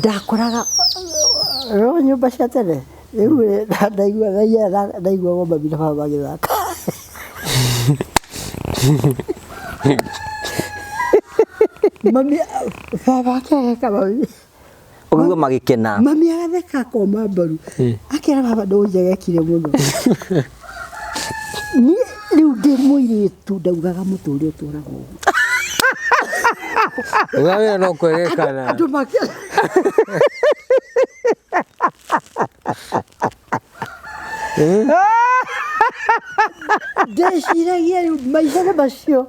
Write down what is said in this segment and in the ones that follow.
Ndakoraga ro nyũmba cia tene rĩu rĩ, ndaigua ndaigua mami na baba magĩthaka. Mami baba akĩheka mami. Ũkĩigua magĩkena. Mami agatheka akoma mbaru. Akera baba ndũnjegekire mũno. Niĩ rĩu ndĩ mũirĩtu ndaugaga mũtũrĩre ũtũraga ũguo. Uga wĩra no kwegekana. Andũ makĩ ndeciragia rĩu maica nĩ macio.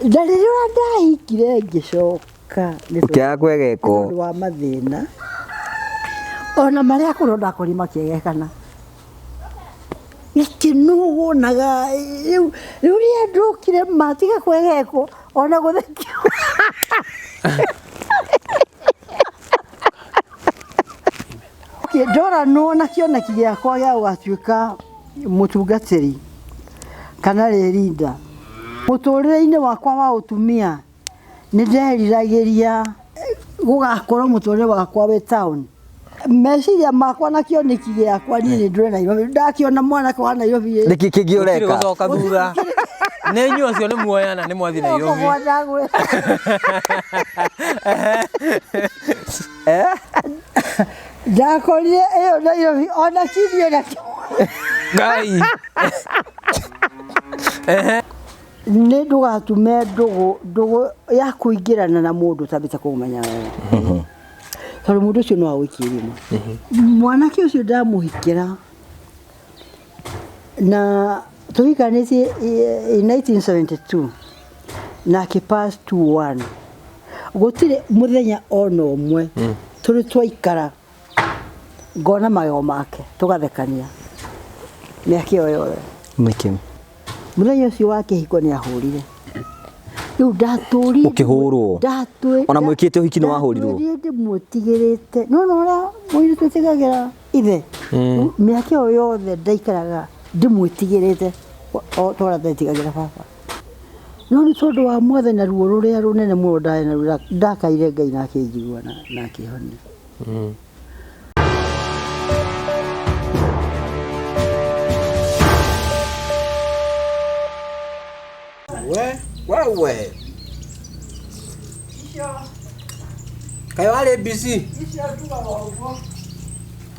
Na rĩrĩa ndahikire ngĩcoka nĩ tondũ Ũkĩaga kwegekwo. nĩ tondũ wa mathĩna ona marĩa akũrũ ndakori makĩegekana gĩkeno wonaga rĩu rĩu rĩrĩa ndokire matiga kwegekwo ona gũthekio. Ndoranwo na kĩoneki gĩakwa gĩa gũgatuĩka mũtungatĩri kana rĩrinda mũtũrĩre-inĩ wakwa wa ũtumia nĩ nderiragĩria gũgakorwo mũtũrĩre wakwa wĩ town. Meciria makwa na kĩoneki gĩakwa niĩ nĩ ndũre Nairobi. Ndakĩona mwanake wa Nairobi ĩ. Nĩkĩ kĩngĩ Gũtirĩ ũreka? gũcoka thutha. Nĩ inyuĩ acio nĩ muoyana nĩ mwathiĩ Nairobi. Kũgwa ndagwe. Ndakorire ĩyo Nairobi ona kirio na Ngai. nĩ ndũgatume ndũgũ ndũgũ ya kũingĩrana na mũndũ ũtambĩte kũmenya wega tondũ mũndũ ũcio no agũikie irima. Mwanake ũcio ndamũhikĩra na tũhikanĩtie in 1972 na akĩ pass 21 gũtirĩ mũthenya ona ũmwe tũrĩ twaikara ngona magego make tũgathekania mĩaka ĩyo yothe. Nĩkĩ? Mũthenya ũcio wa kĩhiko nĩ ahũrire. Rĩu ndatũrire Ũkĩhũrwo? Ndatũrire. Ona mwĩkĩte ũhiki nĩ wahũrirwo? Ndatũrire ndĩmwĩtigĩrĩte. No no ũrĩa mũirĩtu etigagĩra ithe. Mĩaka ĩyo yothe ndaikaraga ndĩmwĩtigĩrĩte o ta ũrĩa ndetigagĩra baba. No nĩ tondũ wa Mwathani na ruo rũrĩa rũnene mũno ndarĩ naruo ndakaire Ngai na akĩnjigua na akĩhonia. We, wewe. Kaĩ warĩ busy?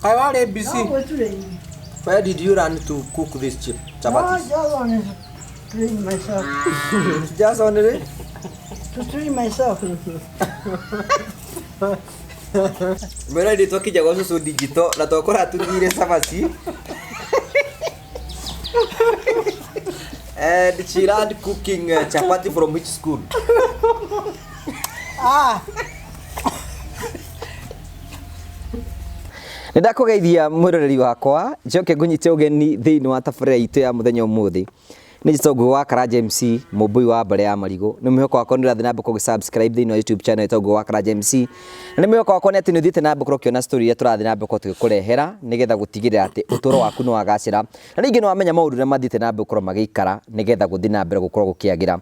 Kaĩ warĩ busy? Where did you learn to cook this chip chapatis? No, just only to train myself. Just only To train myself. Mwĩra ndĩ twakinya gwa cũcũ digital na twakora tũthire cabaci. And she learned cooking chapati from which school? Ah. Nĩ ndakũgeithia mwĩroreri wakwa njoke ngũnyite ũgeni thĩinĩ wa tabarĩra itũ ya mũthenya ũmũthĩ. Nĩ njĩtagwo Ngũgĩ wa Karanja MC, mũmbũi wa mbarĩ ya marigũ. Nĩ mwĩhoko wakwa nĩ ũrathiĩ na mbere gũgĩ-subscribe thĩinĩ wa YouTube channel ĩtagwo Ngũgĩ wa Karanja MC. Na nĩ mwĩhoko wakwa nĩ atĩ nĩ ũthiĩte na mbere gũkorwo ũkĩona story iria tũrathiĩ na mbere gũkorwo tũgĩkũrehera nĩgetha gũtigĩrĩra atĩ ũtũũro waku nĩ wagacĩra. Na ningĩ nĩ wamenya maũndũ ũrĩa mathiĩte na mbere gũkorwo magĩikara nĩgetha gũthiĩ na mbere gũkorwo gũkĩagĩra.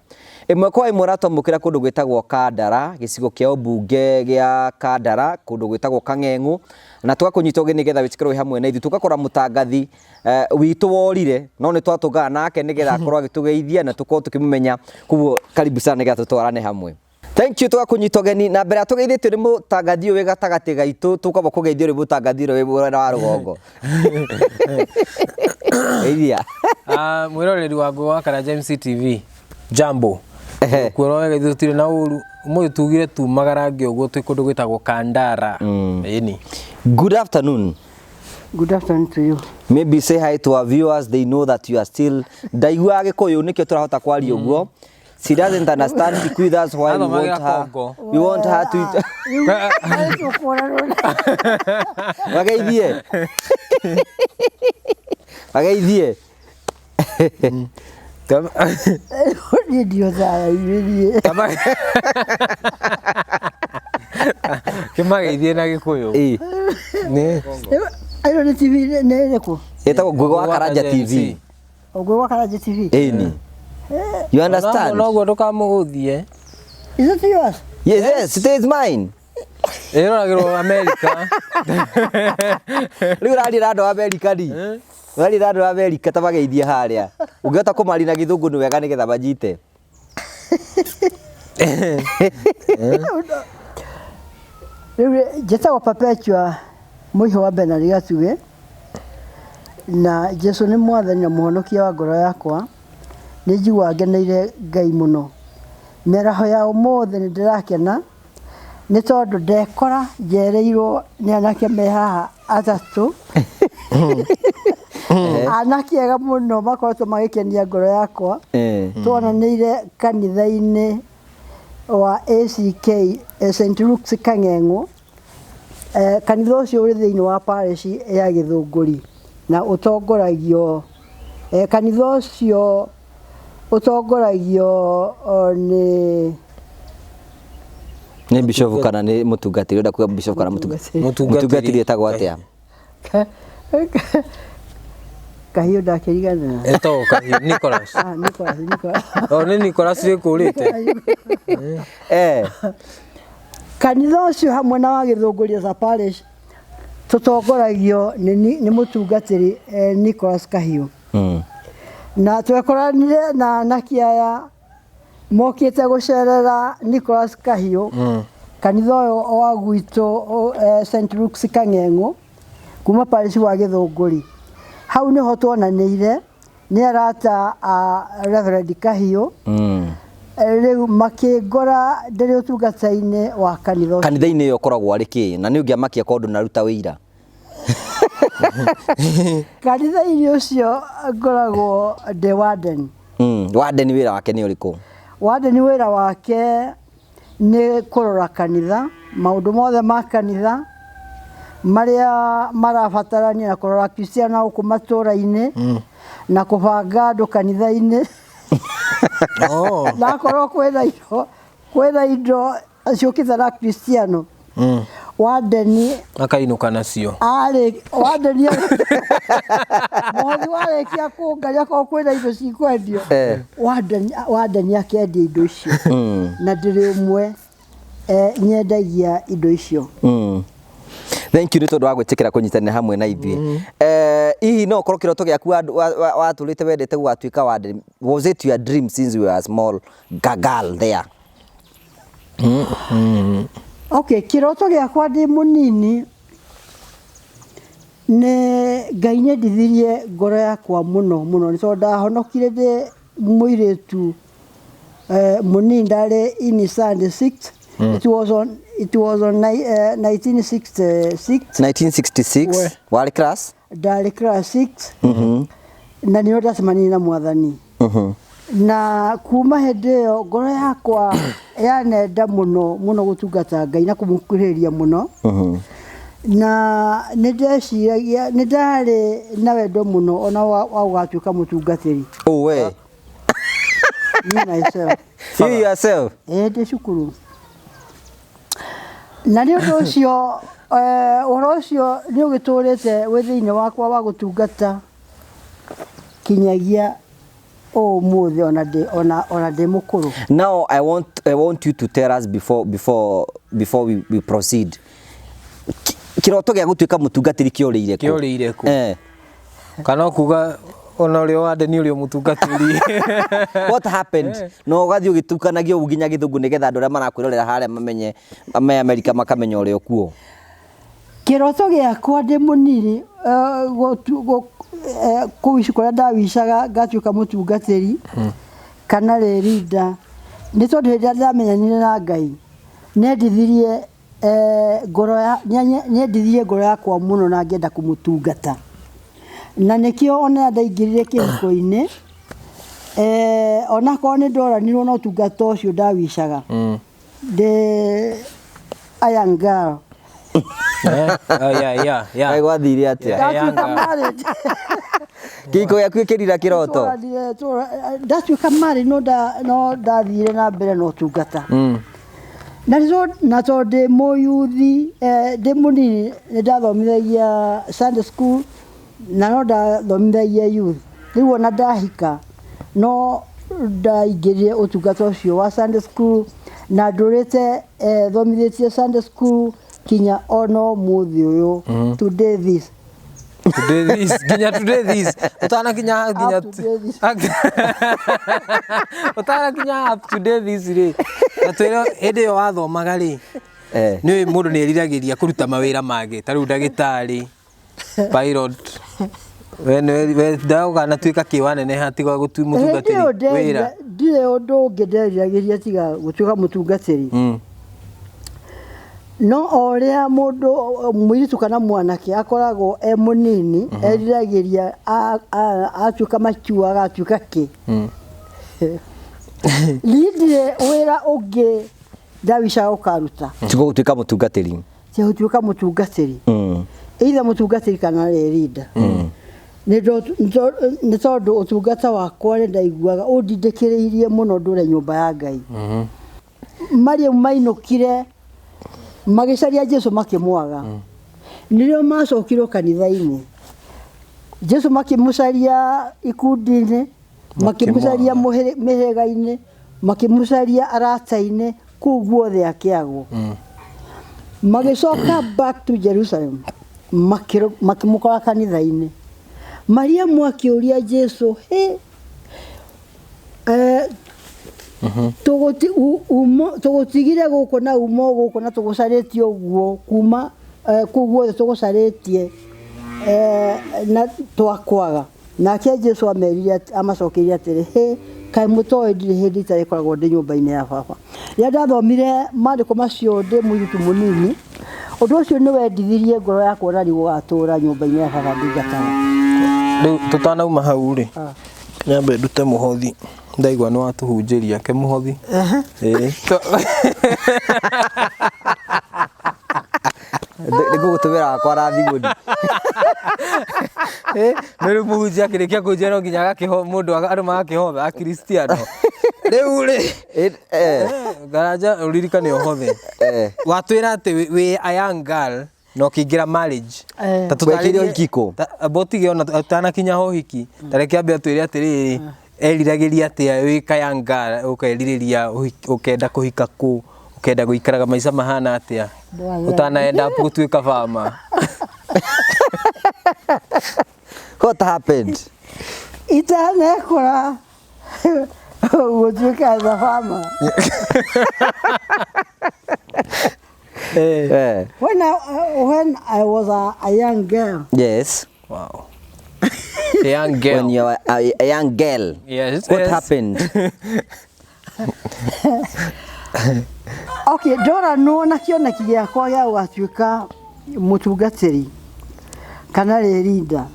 Ĩmwe kwa ĩmwe ũratwamũkĩra kũndũ gwĩtagwo Kandara, gĩcigo kĩa ũmbunge gĩa Kandara, kũndũ gwĩtagwo Kang'eng'u, na tũgakũnyita ũgeni nĩgetha wĩtĩkĩre wĩ hamwe na ithuĩ. Tũgakora mũtangathi witũ worire, no nĩ twatũngana nake nĩgetha akorwo agĩtũgeithia na tũkorwo tũkĩmũmenya. Koguo karibu sana nĩgetha tũtwarane hamwe. Thank you tũgakũnyita ũgeni na mbere ya tũgeithĩtio nĩ mũtangathi ũyũ wĩ gatagatĩ gaitũ tũkwamba kũgeithio nĩ mũtangathi ũrĩa wĩ mwena wa rũgongo. Geithia. Ah, mwĩroreri wa Ngũgĩ wa Karanja MC TV jambo kuona wega ithuĩ tũtirĩ na ũru ũmũthĩ tugire tumagarange ũguo twĩ kũndũ gwĩtagwo Kandara. Ĩni. Good afternoon. Good afternoon to you. Maybe say hi to our viewers, they know that you are still ndaiguaga Gĩkũyũ nĩkĩo tũrahota kwaria ũguo. She doesn't understand Kikuyu, that's why we want Athomagĩra her. Kongo. We want her to Mageithie. Mageithie. Niĩ ndiothaga irio niĩ. Kĩmageithie na Gĩkũyũ. Ĩĩ. Nĩ. Ĩno nĩ TV nĩ ĩrĩkũ? Ĩtagwo Ngũgĩ wa Karanja TV. Ngũgĩ wa Karanja TV. Ĩni. You understand? Noguo ndũkamũhũthie. Is it yours? Yes, yes, it is mine. Ĩroragĩrwo Amerika. Rĩu ũraria na andũ a Amerika ni. Ũraria na andũ a Amerika ta mageithie harĩa. Ũngĩhota kũmaria na gĩthũngũ nĩ wega nĩgetha manyite. Rĩu njĩtagwo Perpetua mũihũ wa Bernard Gatugĩ na Jesu nĩ mwathani na mũhonokia wa ngoro yakwa. Nĩ njiguaga ngeneire Ngai mũno. Mĩaraho ya ũmũthĩ nĩ ndĩrakena nĩ tondũ ndekora njereirwo nĩ anake me haha atatũ. Anake ega mũno makoretwo magĩkenia ngoro yakwa. Tuonanĩire kanitha-inĩ wa ACK St. Luke's Kang'eng'o. Kanitha ũcio ũrĩ thĩinĩ wa parish ya Gĩthũngũri na ũtongoragio kanitha ũcio ũtongoragio nĩ Nĩ bishop kana nĩ mũtungatĩri? Ũrenda kuga bishop kana mũtungatĩri? Mũtungatĩri. Mũtungatĩri etagwo atĩa? Kahiũ ndakĩriganĩra. Etagwo Kahiũ Nicholas. Ah, Nicholas, Nicholas. O nĩ Nicholas rĩkũrĩte. Kanitha ũcio hamwe na wa Gĩthũngũri as a parish tũtongoragio nĩ mũtungatĩri Nicholas Kahiũ. Na twekoranire na anake aya mokĩte gũcerera Nicholas Kahiũ kanitha ũyũ wa gwitũ St. Luke's Kang'eng'o kuma parish wa Gĩthũngũri. Hau nĩho tuonanĩire nĩ arata a Reverend Kahiũ. Rĩu makĩngora ndĩrĩ ũtungata-inĩ wa kanitha ũcio. Kanitha-inĩ ĩyo ũkoragwo arĩ kĩ? Na nĩ ũngĩamakia kwa ũndũ naruta wĩira. Kanitha-inĩ ũcio ngoragwo ndĩ warden. Warden wĩra wake nĩ ũrĩkũ? Warden wĩra wake nĩ kũrora kanitha, maũndũ mothe ma kanitha marĩa marabatarania na kũrora Kristiano gũkũ matũra-inĩ na kũbanga andũ kanitha-inĩ. Na akorwo kwĩna indo ciũkĩte na Kristiano. Wandeni Akainũka nacio. Arĩ wandeni mũhothi warĩkia kũngaria akorwo kwĩna indo cikwendio. Wandeni akendia indo icio. Na ndĩrĩ ũmwe nyendagia indo icio. Thank you nĩ tondũ wa gwĩtĩkĩra kũnyitanĩra hamwe na ithuĩ. Hihi no ũkorwo kĩroto gĩaku watũrĩte wendete gũgatuĩka warden? Was it your dream since you were a small girl there? Okay, kĩroto gĩakwa ndĩ mũnini nĩ Ngai nĩendithirie ngoro yakwa mũno mũno nĩ tondũ ndahonokire ndĩ mũirĩtu mũnini ndarĩ in Sunday 6. It was on 1966. 1966 warĩ class? Ndarĩ class 6 na nĩo ndacemanirie na mwathani. Na kuma hĩndĩ ĩyo ngoro yakwa yanenda mũno mũno gũtungata Ngai na kũmũkuhĩrĩria mũno. Na nĩ ndeciragia nĩ ndarĩ na wendo mũno ona wa gũgatuĩka mũtungatĩri. Oh we. Me myself. You yourself. Ndĩ cukuru. Na nĩ ũndũ ũcio ũhoro ũcio nĩ ũgĩtũrĩte wĩ thĩinĩ wakwa wa gũtungata kinyagia ũmũthĩ ona ndĩ mũkũrũ. Now I want you to tell us before we proceed. Kĩroto gĩa gũtuĩka mũtungatĩri kĩorĩire kũ? Kĩorĩire kũ? Kana kuga ona ũrĩa wandeni ũrĩa mũtungatĩri. What happened? No ũgathiĩ ũgĩtukanagia ũguo nginya gĩthũngũ nĩgetha andũ arĩa marakwĩrorera harĩa mamenye me Amerika makamenya ũrĩa ũkuo. Kĩroto gĩakwa ndĩ mũnini kũu kũrĩa ndawicaga ngatuĩka mũtungatĩri kana rĩrinda nĩ tondũ hĩndĩ ĩrĩa ndamenyanire na Ngai nĩendithirie ngoro ya nĩendithirie ngoro yakwa mũno na ngĩenda kũmũtungata. Na nĩkĩo ona ndaingĩrire kĩhiko-inĩ onakorwo nĩ ndoranirwo na ũtungata ũcio ndawicaga ndĩ a young girl. Oh, yeah. Kaĩ gwathire atĩa? Ndatuĩka married. Kĩhiko gĩaku gĩkĩrira kĩroto? Ndatuĩka married no ndathire na mbere na ũtungata. Na na tondũ ndĩ mũyuthi ndĩ mũnini nĩ ndathomithagia Sunday school na no ndathomithagia youth. Rĩu ona ndahika no ndaingĩrire ũtungata ũcio wa Sunday school Na ndũrĩte thomithĩtie Sunday school kinya ona ũmũthĩ ũyũ, today this. Today this, nginya today this, utanakinya nginya Up to date this. Utanakinya up to date this rĩ, na twĩre hĩndĩ ĩyo wathomaga rĩ, nĩ mũndũ nĩ eriragĩria kũruta mawĩra mangĩ ta rĩu ndagĩtarĩ, pilot, we nĩ we ndagũkanatuĩka kĩwaneneha tiga Hĩndĩ ĩyo mũtungatĩri wĩra. Ndirĩ ũndũ ũngĩ nderiragĩria tiga gũtuĩka mũtungatĩri. No o ũrĩa mũndũ mũirĩtu kana mwanake akoragwo e mũnini, eriragĩria atuĩka mature agatuĩka kĩ. Niĩ ndirĩ wĩra ũngĩ ndawicaga gũkaruta Tiga gũtuĩka mũtungatĩri. Tiga gũtuĩka mũtungatĩri, either mũtungatĩri kana leader. Nĩ tondũ ũtungata wakwa nĩ ndaiguaga ũndindĩkĩrĩirie mũno ndũre nyũmba ya Ngai. Mariamu mainũkire magĩcaria Jesu makĩmwaga, nĩrĩo macokirwo kanitha-inĩ. Jesu makĩmũcaria ikundi-inĩ, makĩmũcaria mĩhĩrĩga-inĩ, makĩmũcaria arata-inĩ, kũu guothe akĩagwo. Magĩcoka back to Jerusalem, makĩmũkora kanitha-inĩ. Mariamu akĩũria Jesu, "Hĩ, tũgũtigire gũkũ na uma o gũkũ na tũgũcarĩtie ũguo kuma kũu guothe tũgũcarĩtie na twakwaga." Nake Jesu amerire amacokeirie atĩrĩ, "Hĩ, kaĩ mũtoĩ ndirĩ hĩndĩ itarĩkoragwo ndĩ nyũmba-inĩ ya baba?" Rĩrĩa ndathomire maandĩko macio ndĩ mũirĩtu mũnini, ũndũ ũcio nĩ wendithirie ngoro yakwa na gũgatũra nyũmba-inĩ ya baba ndungataga. Rĩu tũtanauma hau rĩ, nyambe ndute mũhothi. Ndaigua nĩ watũhunjĩria ke mũhothi. Ĩĩ. Nĩ ngũgũtũmĩra wakwa na thimũ. Nĩ rĩu mũhunjia akĩrĩkia kũhunjia no nginya agakĩho mũndũ andũ magakĩhotha akristiano. Rĩu rĩ, Karanja, ũririkane ũhothe. Watwĩra atĩ wĩ a young girl na ũkĩingĩra marriage. Ta Wekire ũhiki kũ? Amba ũtige ona ũtanakinya ho ũhiki, ta reke ambe atwĩre atĩrĩrĩ, eriragĩria atĩa wĩ ka young girl, ũkerirĩria ũkenda kũhika kũ, ũkenda gũikaraga maica mahana atĩa ũtanaenda gũtuĩka bama? What happened? Itanekora gũtuĩka thabama. When I was a young girl, Wow. A young girl. When you are a young girl. Yes. What happened? Okay, ndoranwo na kĩoneki gĩakwa gĩa gũgatuĩka mũtungatĩri kana leader.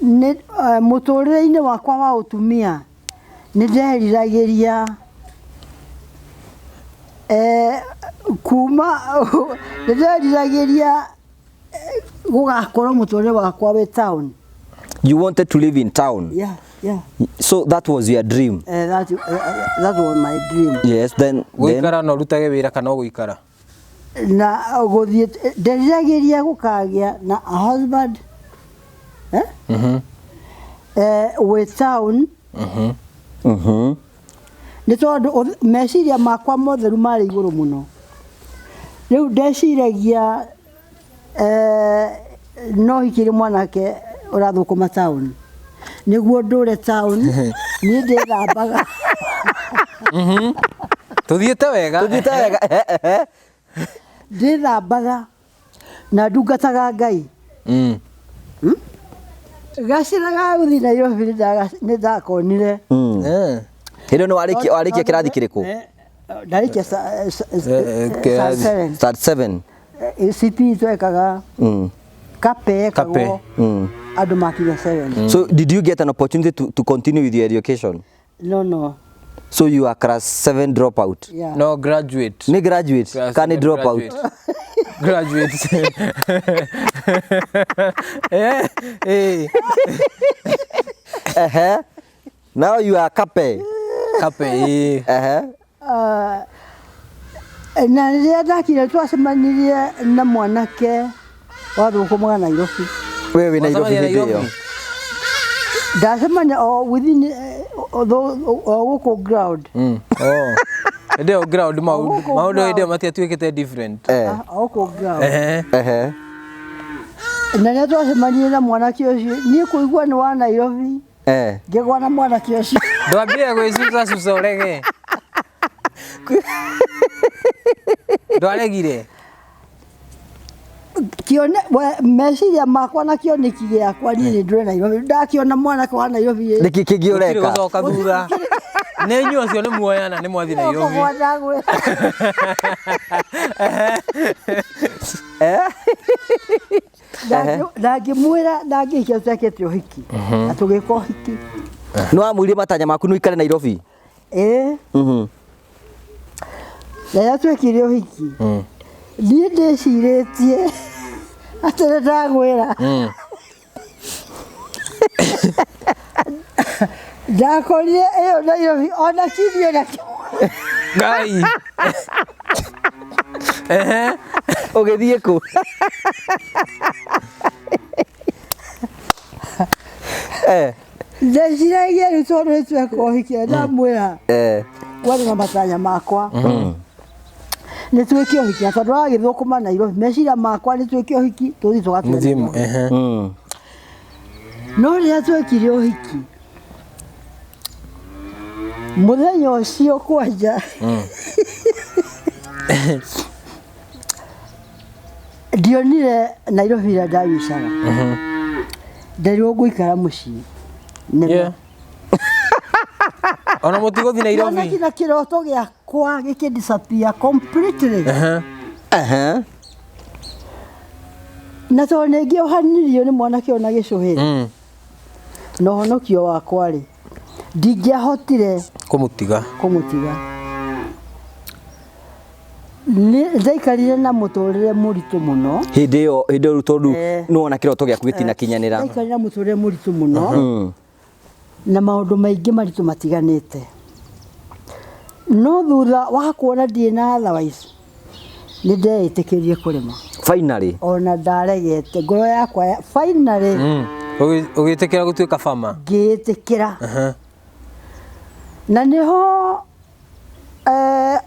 Nĩ mũtũrĩre-inĩ wakwa wa ũtumia nĩ nderiragĩria kuma nĩ nderiragĩria gũgakorwo mũtũrĩre wakwa wĩ town. You wanted to live in town. Yeah. So that was your dream. That was my dream. Yes, then Gũikara no ũrutage wĩra kana o gũikara? Na gũthiĩ nderiragĩria gũkagĩa na a husband, eh? Wĩ town. Nĩ tondũ meciria makwa motheru marĩ igũrũ mũno. Rĩu ndeciragia no hikĩrie mwanake ũrathũkũma town nĩguo ndũre town, niĩ ndĩthambaga. Tũthiĩte wega. Tũthiĩte wega. Ndĩthambaga na ndungataga Ngai. Gacĩra ga gũthiĩ Nairobi nĩ ndakonire. Hĩndĩ ĩyo nĩ warĩkia kĩrathi kĩrĩkũ? Ndarĩkia kĩrathi. seven. Start 7. CP twekaga kape ekagwo andũ makinya 7. So did you get an opportunity to continue with your education? No. So you are class 7 dropout? Yeah. No, graduate. Nĩ graduate Class kana nĩ 7 drop out? Graduate. Ehe. Now you are kape. Kape. Ehe. Na rĩrĩa ndakire twacemanirie na mwanake wathũkũmaga Nairobi. We wĩ Nairobi Wacemania hĩndĩ ĩyo? Nairobi? Ndacemania o within O gũkũ ground. Oh. Hĩndĩ ĩyo ground maũndũ Gũkũ maũndũ hĩndĩ ĩyo ground. matiatuĩkĩte different. O gũkũ ground. Ehe. Ehe. Na rĩrĩa twacemanirie na mwanake ũcio, niĩ kũigua nĩ wa Nairobi, ngĩgwa na mwanake ũcio. Ndwambire gwĩcuca cuca ũrege. Ndwaregire. Kĩone meciria makwa na kĩoneki gĩakwa niĩ nĩ ndũre Nairobi, ndakiona mwanake wa Nairobi ĩ, Nĩkĩ kĩngĩ Gũtirĩ ũreka? gũcoka thutha. Nĩ inyuĩ acio nĩ muoyana nĩ mwathi Nairobi. kũgwa ndagwĩra. Ndangĩmwĩra ndangĩhikia tũtekĩte ũhiki, na tũgĩka ũhiki. Nĩ wamwĩrire matanya maku nĩ ũikare Nairobi? Ĩĩ. Rĩrĩa twekire ũhiki, niĩ ndĩcirĩtie atĩ nĩ ndagwĩra. Ndakorire ĩyo Nairobi ona kiumia na kĩmwe. Ngai. Ehe. Ũgĩthiĩ kũ? Ndeciragia rĩu tondũ nĩ tweka ũhiki ndamwĩra kwarĩ na matanya makwa nĩ twĩke ũhiki, na tondũ aragĩthũkũma Nairobi, meciria makwa nĩ twĩke ũhiki tũthiĩ tũgatũre Mũthiĩ Nairobi. ehe. No rĩrĩa twekire ũhiki, mũthenya ũcio kwanja ndionire Nairobi ĩrĩa ndawicaga, nderirwo ngũikara mũciĩ. Nĩma. Yeah. Ona mũtigũthiĩ Nairobi. Kĩoneki na kĩroto gĩakwa gĩkĩ disappear completely. Ehe. Ehe. Na tondũ nĩ ngĩohanirio nĩ mwanake ũyũ na gĩcũhĩ, na ũhonokio wakwa rĩ, ndingĩahotire Kũmũtiga. kũmũtiga. Nĩ ndaikarire na mũtũrĩre mũritũ mũno. Hĩndĩ ĩyo tondũ nĩ wona kĩroto gĩaku gĩtinakinyanĩra. Ndaikarire na mũtũrĩre mũritũ mũno na maũndũ maingĩ maritũ matiganĩte. No thutha wa kuona ndirĩ na otherwise, nĩ ndeĩtĩkĩrie kũrĩma. Finally. Ona ndaregete ngoro yakwa finally Ũgĩtĩkĩra gũtuĩka farmer. Ngĩĩtĩkĩra. Na nĩho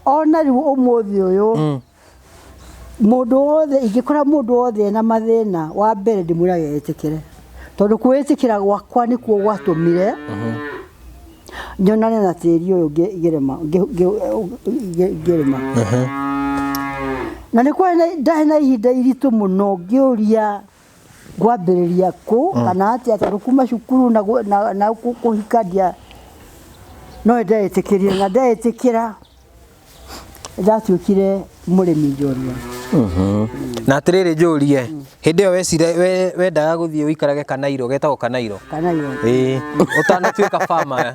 ona rĩu ũmũthĩ ũyũ, mũndũ wothe ingĩkora mũndũ wothe ena mathĩna, wa mbere ndĩmwĩraga etĩkĩre, tondũ kwĩĩtĩkĩra gwakwa nĩkuo gwatũmire nyonane na tĩri ũyũ ngĩrĩma. Na nĩ kwarĩ ndarĩ na ihinda iritũ mũno ngĩũria ngwambĩrĩria kũ kana atĩa, tondũ kuma cukuru na kũhika ndia, no ndeĩtĩkĩrire, na ndeĩtĩkĩra ndatuĩkire mũrĩmi njorua. Na atĩrĩrĩ njũrie, hĩndĩ ĩyo wecire wendaga gũthiĩ ũikarage Kanairo, getagwo Kanairo. Kanairo. Ĩĩ, ũtanatuĩka farmer.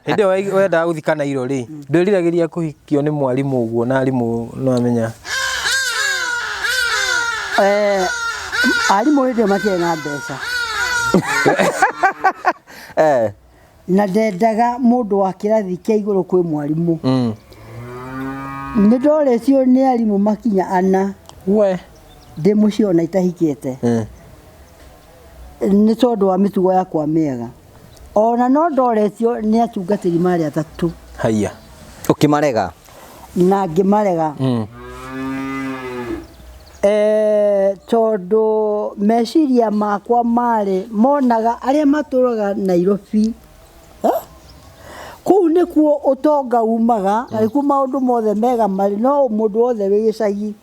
Hĩndĩ ĩyo wendaga gũthiĩ Kanairo rĩ, ndwĩriragĩria kũhikio nĩ mwarimũ ũguo, na arimũ no amenya. Arimũ hĩndĩ ĩyo matiarĩ na mbeca. Na ndendaga mũndũ wa kĩrathi kĩa igũrũ kwĩ mwarimũ. Nĩ ndoretio nĩ arimũ makinya ana. We. Ndĩ mũciĩ ona itahikĩte. Nĩ tondũ wa mĩtugo yakwa mĩega. Ona no ndoretio nĩ atungatĩri marĩ atatũ. Haiya. Ũkĩmarega? Na ngĩmarega. Tondũ meciria makwa marĩ monaga arĩa matũraga Nairobi. Kũu nĩkuo ũtonga umaga, na nĩkuo maũndũ mothe mega marĩ, no mũndũ wothe wĩ gĩcagi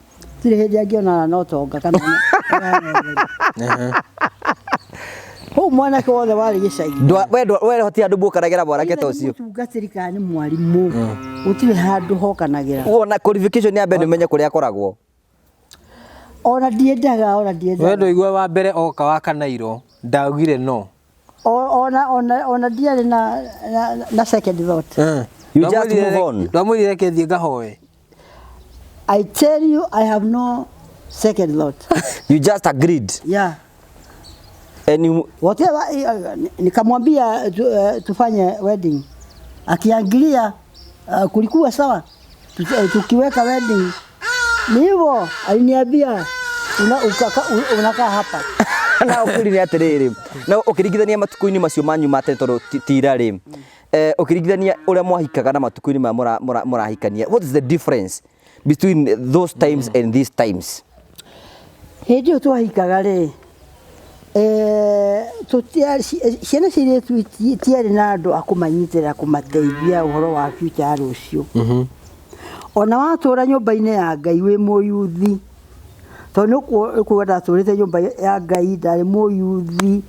tirĩ hĩndĩ angĩonana na ũtonga kana hau mwanake wothe warĩ gĩcagi. We hoti andũ muokanagĩra mwanake ta ũcio. Mũtungatĩri kana nĩ mwarimũ, gũtirĩ handũ hokanagĩra. Wona qualification ya mbere nĩ ũmenye kũrĩa akoragwo. Ona ndiendaga, ona ndiendaga. We ndũigua wa mbere oka wa Kanairo, ndaugire no. Ona ndiarĩ na second thought. You just move on. Ndamwĩrire reke thiĩ ngahoe. I tell you, I have no second thought. You just agreed. Yeah. And you... Whatever, nikamwambia tufanye wedding. Akiangalia kulikuwa sawa. Tukiweka wedding. Ni hivyo aliniambia unakaa hapa. Na ũkũrire atĩrĩrĩ, na ũkĩringithania matukũ-inĩ macio manyu ma tene, tondũ ti ira rĩ, ũkĩringithania ũrĩa mwahikaga na matukũ-inĩ maya mũrahikania, what is the difference between those times and these times? Hĩndĩ ĩyo twahikaga rĩ, ciana cia airĩtu itiarĩ na andũ a kũmanyitĩrĩra, kũmateithia ũhoro wa future ya rũciũ. Ona watũra nyũmba-inĩ ya Ngai wĩ mũyuthi, tondũ nĩ kuga ndatũrĩte nyũmba ya Ngai, ndarĩ mũyuthi,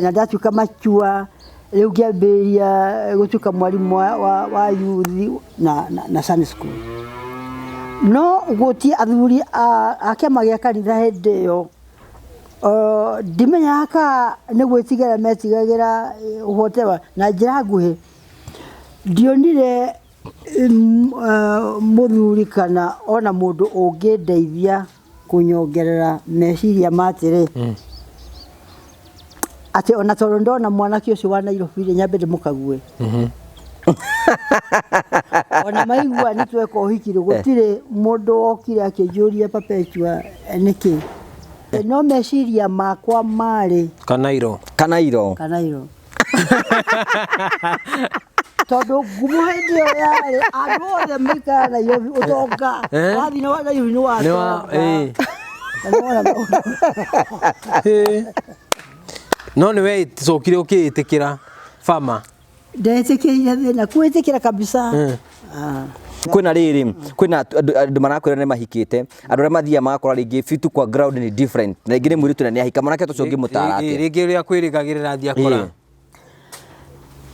na ndatuĩka machua, rĩu ngĩambĩrĩria gũtuĩka mwarimũ wa yuthi na Sunday school. No gũtirĩ athuri a kĩama gĩa kanitha hĩndĩ ĩyo, ndimenyaga kana nĩ gwĩtigĩra metigagĩra whatever. Na njĩra nguhĩ, ndionire mũthuri kana ona mũndũ ũngĩndeithia kũnyongerera meciria ma atĩrĩ, atĩ ona tondũ ndona mwanake ũcio wa Nairobi rĩ, nyambe ndĩmũkague. Ona maigua nĩ tweka ũhiki rĩ, gũtirĩ mũndũ wokire akĩnjũria Perpetua nĩkĩ. No meciria makwa marĩ Kanairo. Kanairo. Kanairo, tondũ ngumo hĩndĩ ĩyo yarĩ andũ othe maikara Nairobi ũtonga. Wathiĩ na Nairobi nĩ watonga. Na nĩwona maũndũ. No nĩ we cokire ũkĩĩtĩkĩra bama? Ndetĩkĩrire thĩna kwĩtĩkĩra kabisa. Ah. Kwĩna rĩrĩ, kwĩna andũ marakwĩra nĩ mahikĩte, andũ arĩa mathiaga magakora rĩngĩ vitu kwa ground ni different, na rĩngĩ nĩ mũirĩtu na nĩ ahika, mwanake ta ũcio ũngĩmũtara atĩa? Rĩngĩ ũrĩa kwĩrĩgagĩrĩra athiĩ akora.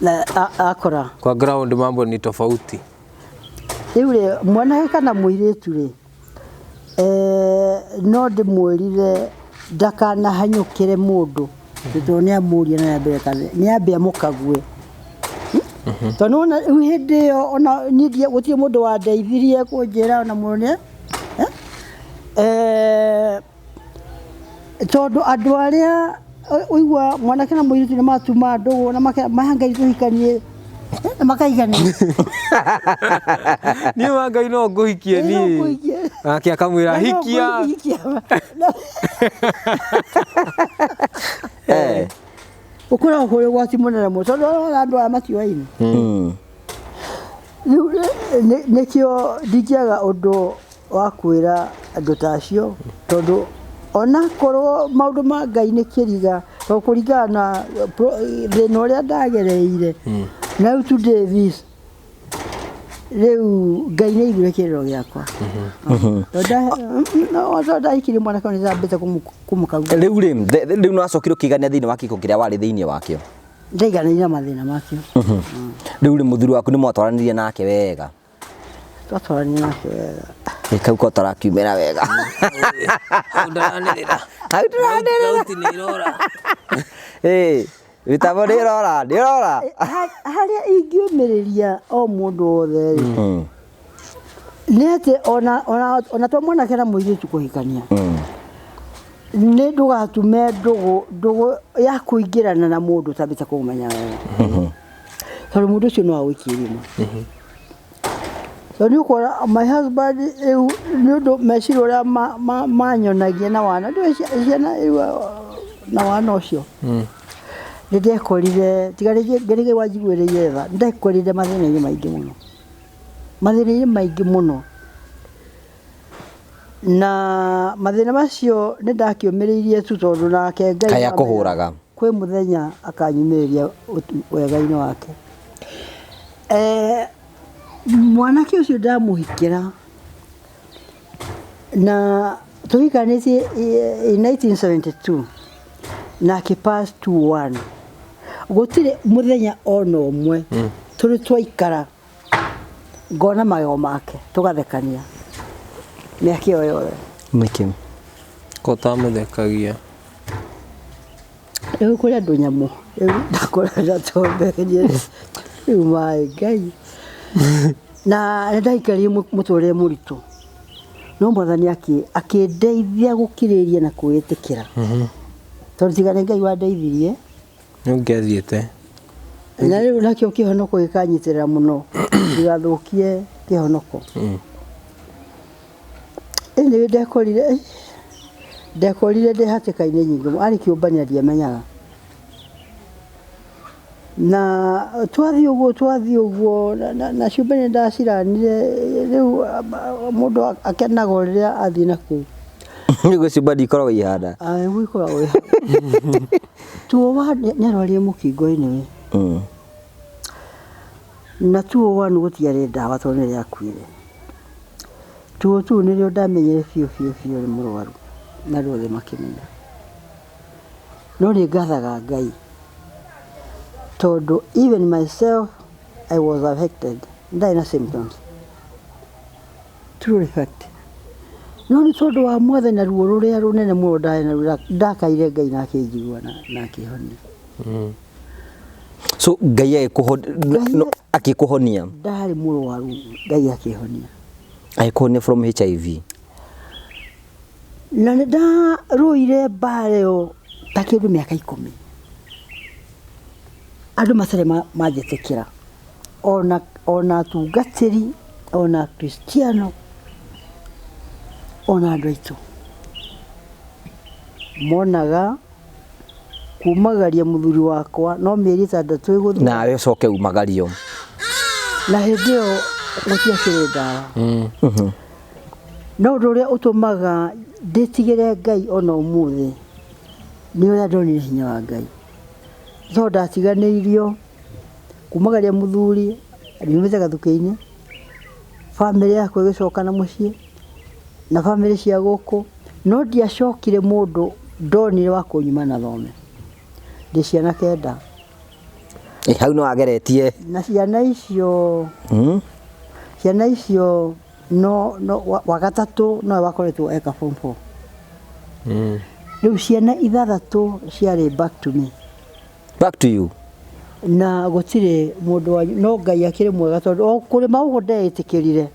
Na akora kwa ground mambo ni tofauti. Rĩu rĩ, mwanake kana mũirĩtu rĩ, no ndĩmwĩrire ndakanahanyũkĩre mũndũ, tondũ nĩ amũria na mbere kana nĩ ambe amũkague, tondũ nĩwona rĩu hĩndĩ ĩyo ona niĩ gũtirĩ mũndũ wandeithirie kũnjĩra ona mũndũ nĩ tondũ andũ arĩa ũigua mwanake na mũirĩtu nĩ matuma ndũgũ na maya Ngai tũhikanie, na makahikania. Niĩ wa Ngai no ngũhikie. Ĩ, no niĩ ngũhikie. Nake akamwĩra Na no hikia. ngũhikia. Ũkoragwo kũrĩ ũgwati mũnene mũno, tondũ ũrona andũ aya matiũaine. Rĩu nĩkĩo ndingĩaga ũndũ wa kwĩra andũ ta acio, tondũ onakorwo maũndũ ma Ngai nĩ kĩriga, tondũ kũringana na thĩna ũrĩa ndagereire na rĩu today this, rĩu Ngai nĩ aiguire kĩrĩro gĩakwa, tondũ ndahikirie mwanake nĩ ndambĩte kũmũkagua. Rĩu rĩ, rĩu nĩ wacokire ũkĩigania thĩinĩ wa kĩhiko kĩrĩa warĩ thĩinĩ wakĩo? Ndaiganĩire na mathĩna makĩo. Rĩu rĩ, mũthuri waku nĩ mwatwaranĩrie nake wega? Twatwaranire nake wega. Ĩ, kau ko tarakiumĩra wega. Hau ndaranĩrĩra. Hau ndĩranĩrĩra. Thauti nĩ irora. Ĩ, mĩtambo nĩ ĩrora, nĩ ĩrora. Harĩa ingĩũmĩrĩria o mũndũ wothe rĩ, nĩ atĩ ona to mwanake na mũirĩtu kũhikania, nĩ ndũgatume ndũgũ ya kũingĩrana na mũndũ ũtambĩte kũmenya wega, tondũ mũndũ ũcio no agũikie irima. Tondũ nĩ ũkuona my husband rĩu, nĩ ũndũ meciria ũrĩa manyonagia na wana, ndĩũĩ ciana rĩu na wana ũcio, nĩ ndekorire, tiga rĩngĩ Ngai wanjiguĩrĩire tha, nĩ ndekorire mathĩna-inĩ maingĩ mũno, mathĩna-inĩ maingĩ mũno. Na mathĩna macio nĩ ndakĩũmĩrĩirie tu, tondũ nake Ngai Kaĩ nĩamenya akũhũraga? Kwĩ mũthenya akanyumĩrĩria wega-inĩ wake. Mwanake ũcio ndamũhikĩra na tũhikanĩtie in 1972 na akĩpass 21, gũtirĩ mũthenya ona ũmwe tũrĩ twaikara ngona magego make tũgathekania mĩaka ĩyo yothe. Nĩkĩ? Ko tamũthekagia? Rĩu kũrĩ andũ nyamũ, rĩu ndakora tomberie rĩu maĩ Ngai, na nĩ ndaikarire mũtũrĩre mũritũ, no Mwathani akĩndeithia gũkirĩrĩria na kwĩĩtĩkĩra, tondũ tiga nĩ Ngai wandeithirie, Nĩ ũngĩathiĩte. Na rĩu nakĩo kĩhonoko gĩkanyitĩrĩra mũno ndigathũkie kĩhonoko. Anyway, ndekorire Ndekorire ndĩ hatĩka-inĩ nyingĩ mũno, arĩ kĩũmbania ndiamenyaga. Na twathiĩ ũguo twathiĩ ũguo na ciũmbe nĩ ndaciranire rĩu mũndũ akenaga o rĩrĩa athiĩ na kũu. Nĩguo ciũmba ikoragwo ihana. Nĩguo ikoragwo ihana. Tuo nĩ arwarire mũkingo anyway. Na 201 gũtiarĩ ndawa tondũ nĩ rĩakuire. 202 nĩrĩo ndamenyire biũ biũ biũ nĩ mũrwaru na andũ othe makĩmenya. No nĩ ngathaga Ngai tondũ even myself I was affected. Ndarĩ na symptoms. True fact. No nĩ tondũ wa Mwathani na ruo rũrĩa rũnene mũno ndarĩ naruo ndakaire Ngai na akĩnjigua na akĩhonia. So Ngai akĩkũhonia. Ndarĩ mũrwaru Ngai akĩhonia. Agĩkũhonia from HIV. Na nĩ ndarũire mbara ĩyo ta kĩndũ mĩaka 10. Andũ matarĩ manjĩtĩkĩra. Ona atungatĩri, ona Akristiano, ona andũ aitũ. Monaga kumagaria mũthuri wakwa no mĩeri 6 ĩgũthira. Nawe ũcoke umagario. Na hĩndĩ ĩyo gũtiakĩrĩ ndawa. No ũndũ ũrĩa ũtũmaga ndĩtigĩre Ngai ona ũmũthĩ nĩ ũrĩa ndonire hinya wa Ngai. Tondũ ndatiganĩirio kumagaria mũthuri nyumĩte gathukĩ-inĩ, bamĩrĩ yakwa ĩgĩcoka na mũciĩ na bamĩrĩ cia gũkũ, no ndiacokire mũndũ ndonire wa kũnyuma na thome. Ndĩ ciana 9. Hau nĩ wageretie. Na ciana icio ciana icio no wa gatatũ nowe wakoretwo eka form 4. Rĩu ciana 6 ciarĩ back to me. Back to you. Na gũtirĩ mũndũ wanyu, no Ngai akĩrĩ mwega tondũ o kũrĩma ũguo ndeĩtĩkĩrire.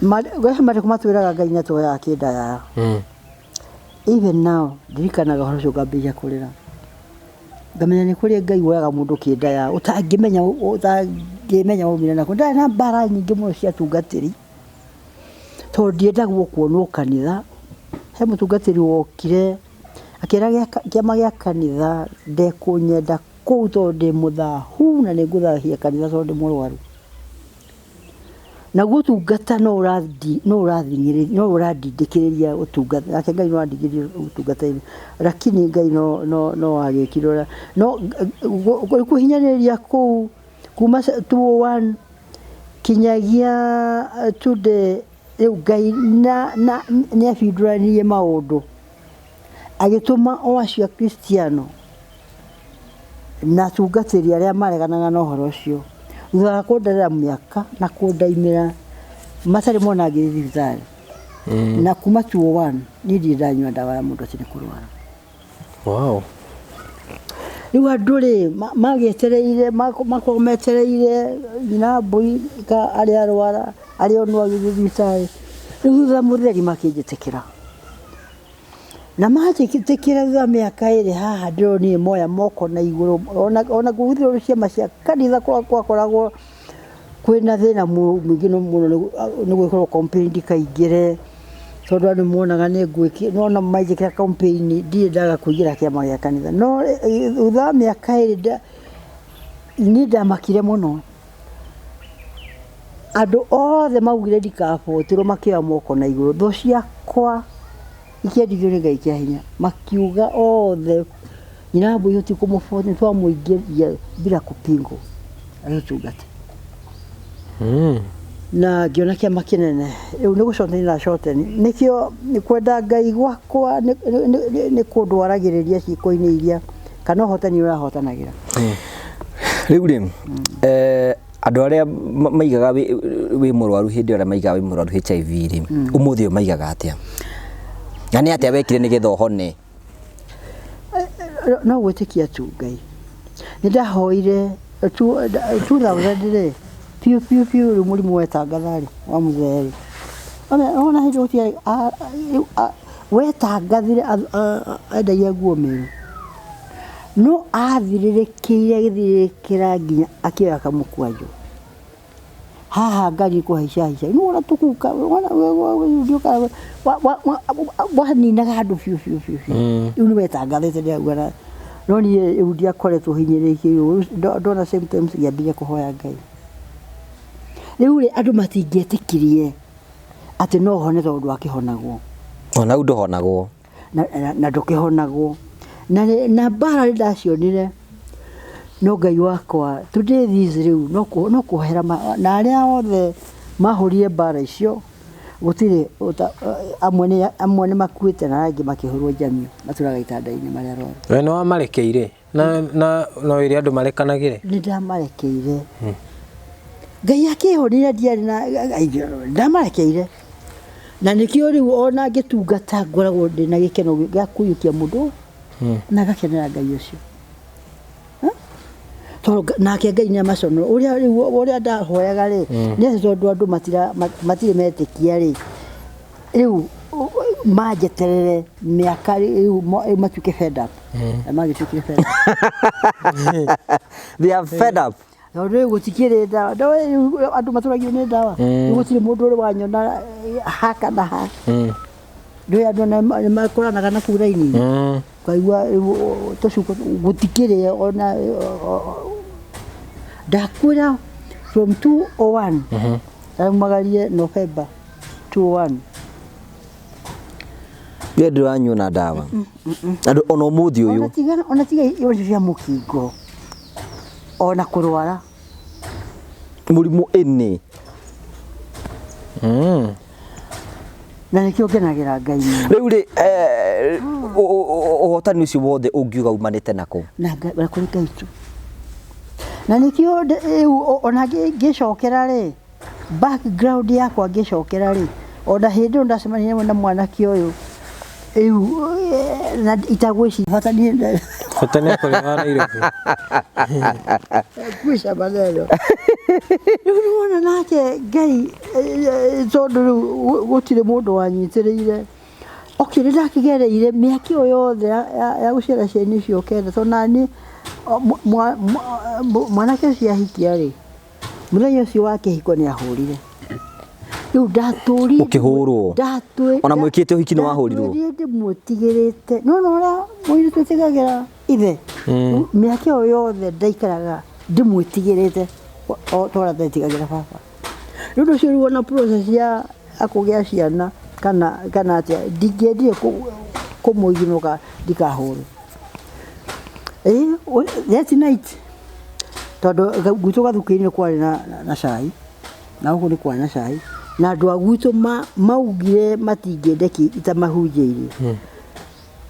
Marĩkũ matwĩraga Ngai nĩatuoyaga kĩndayaya. Even now ndirikanaga ũhoro ũcio ngambĩrĩria kũrĩra. Ngamenya nĩ kũrĩ Ngai woyaga mũndũ kĩndaya ũtangĩmenya waumire nakũ. Ndarĩ na mbara nyingĩ mũno cia atungatĩri tondũ ndiendagwo kuonwo kanitha. He mũtungatĩri wokire akĩra kĩama gĩa kanitha ndekũnyenda kũu tondũ ndĩ mũthahu na nĩngũthahia kanitha tondũ ndĩ mũrwaru. Naguo ũtungata no ũrandindĩkĩrĩria ũtungata, nake Ngai no arandindĩkĩrĩria ũtungata-inĩ, lakini Ngai no agĩkire ũrĩa, no kũhinyanĩrĩria kũu kuma 201 kinyagia today rĩu Ngai nĩ abindũranirie maũndũ agĩtũma o acio Akristiano na atungatĩri arĩa mareganaga na ũhoro ũcio thutha wa kũnderera mĩaka na kũndaimĩra matarĩ mona ngĩthiĩ thibitarĩ. Na kuma 201 niĩ ndirĩ ndanyua ndawa ya mũndũ atĩ nĩ kũrwara. Wow. Rĩu andũ rĩ magĩetereire makorwo metereire nyina mbũi ka arĩa arwara arĩa onwo agĩthiĩ thibitarĩ. Rĩu thutha mũtheri makĩnjĩtĩkĩra. Na manjĩtĩkĩra thutha wa mĩaka 2 haha ndĩronire moya moko na igũrũ ona kũhũthĩrwo ciama cia kanitha gwakoragwo kwĩna thĩna mũingĩ mũno nĩ gwĩkĩrwo campaign ndikaingĩre tondũ andũ monaga nĩ ngwĩki nona manjĩkĩra campaign ndirĩ ndaga kũingĩra kĩama gĩa kanitha. No thutha wa mĩaka 2 niĩ ndamakire mũno. Andũ othe maugire ndikabotirwo makĩoya moko na igũrũ. Thũ ciakwa ikĩendithio nĩ Ngai kĩa hinya makiuga othe nyina mbũi tũtikũmũbota nĩ twamũingĩria bila kupingwo agĩtungata. Na ngĩona kĩama kĩnene rĩu nĩ gũcoteni na coteni nĩkĩo kwenda Ngai gwakwa nĩ kũndwaragĩrĩria ciĩko-inĩ iria kana ũhotani ũrahotanagĩra. Rĩu rĩ andũ arĩa maigaga wĩ mũrwaru hĩndĩ ĩrĩa maigaga wĩ mũrwaru HIV rĩ ũmũthĩ ũyũ maigaga atĩa? Na nĩ atĩa wekire nĩgetha ũhone? No gwĩtĩkia tu Ngai. Nĩ ndahoire 2000 rĩ piũ piũ piũ rĩu mũrimũ wetangatha rĩ wa mũthee rĩ ona hĩndĩ gũtiarĩ wetangathire endagia nguo Meru no athirĩrĩkĩire agĩthirĩrĩkĩra nginya akĩoya kamũkwanjũ. Haha ngari kũhaica haica. Nĩ wona tũkuka waninaga andũ biũ biũ biũ biũ. Rĩu nĩ wetangathĩte ndĩrauga na no niĩ rĩu ndiakoretwo hinyĩrĩrĩkĩirwo ndona symptoms ngĩambĩrĩria kũhoya Ngai. Rĩu rĩ andũ matingĩetĩkirie atĩ no hone tondũ ndwakĩhonagwo. Ona rĩu ndũhonagwo. Na ndũkĩhonagwo. Na mbara nĩ ndacionire no Ngai wakwa today this rĩu no kũhera na arĩa othe mahũrire mbara icio gũtirĩ amwe nĩ makuĩte na arĩa angĩ makĩhũrwo njamio matũraga itanda-inĩ marĩ arwaru. We nĩ wamarekeire na no wĩre andũ marekanagĩre? Nĩ ndamarekeire. Ngai akĩhonire ndiarĩ na ndamarekeire. Na nĩkĩo rĩu ona ngĩtungata ngoragwo ndĩna gĩkeno gĩa kũiyũkia mũndũ na ngakenera Ngai ũcio. Tondũ nake Ngai nĩ amaconora ũrĩa rĩu ũrĩa ndahoyaga rĩ nĩ atĩ tondũ andũ matirĩ metĩkia rĩ rĩu manjeterere mĩaka rĩu matuĩke fed up. Na magĩtuĩkire fed up. They are fed up. Tondũ rĩu gũtikĩrĩ ndawa. Rĩu andũ matũragio nĩ ndawa. Rĩu gũtirĩ mũndũ ũrĩ wanyona ha kana ha. Ndũĩ andũ nĩ makũranaga na kuu raini. Ukaigua tũcuko gũtikĩrĩ ona ndakwĩra from 201 ndaumagarie November 201. We ndũrĩ wanyua na ndawa. Andũ ona ũmũthĩ ũyũ. Ona tiga irio cia mũkingo. Ona kũrwara. Mũrimũ ĩnĩ. Na nĩkĩo ngenagĩra Ngai mũno. Rĩu rĩ ũhotani ũcio wothe ũngiuga umanĩte nakũ? Na kũrĩ Ngai tu. Na nĩkĩo rĩu ona ngĩcokera rĩ background yakwa ngĩcokera rĩ ona hĩndĩ ĩyo ndacemanirie na mwanake ũyũ rĩu na itagwĩciria bata niĩ Bata nĩ kũrĩ wa Nairobi. Kwisha maneno. Rĩu nĩwona nake Ngai tondũ rĩu gũtirĩ mũndũ wanyitĩrĩire. Okay, nĩ ndakĩgereire mĩaka ĩyo yothe ya gũciara ciana icio kenda tondũ nani mwanake ũcio ahikia rĩ mũthenya ũcio wa kĩhiko nĩ ahũrire. Rĩu ndatũrire Ũkĩhũrwo? Ona mwĩkĩte ũhiki nĩ wahũrirwo? Ndatũrire ndĩmwĩtigĩrĩte. No no ũrĩa mũirĩtu etigagĩra ithe. Mĩaka ĩyo yothe ndaikaraga ndĩmwĩtigĩrĩte o ta ũrĩa ndetigagĩra baba. Nĩ ũndũ ũcio rĩu ona process ya kũgĩa ciana kana atĩa ndingĩendire kũmũiginũka ndikahũrwo. That night tondũ gwitũ gathukĩ-inĩ kwarĩ na cai na gũkũ nĩ kwarĩ na cai na andũ a gwitũ maugire matingĩendekia itamahunjĩirie.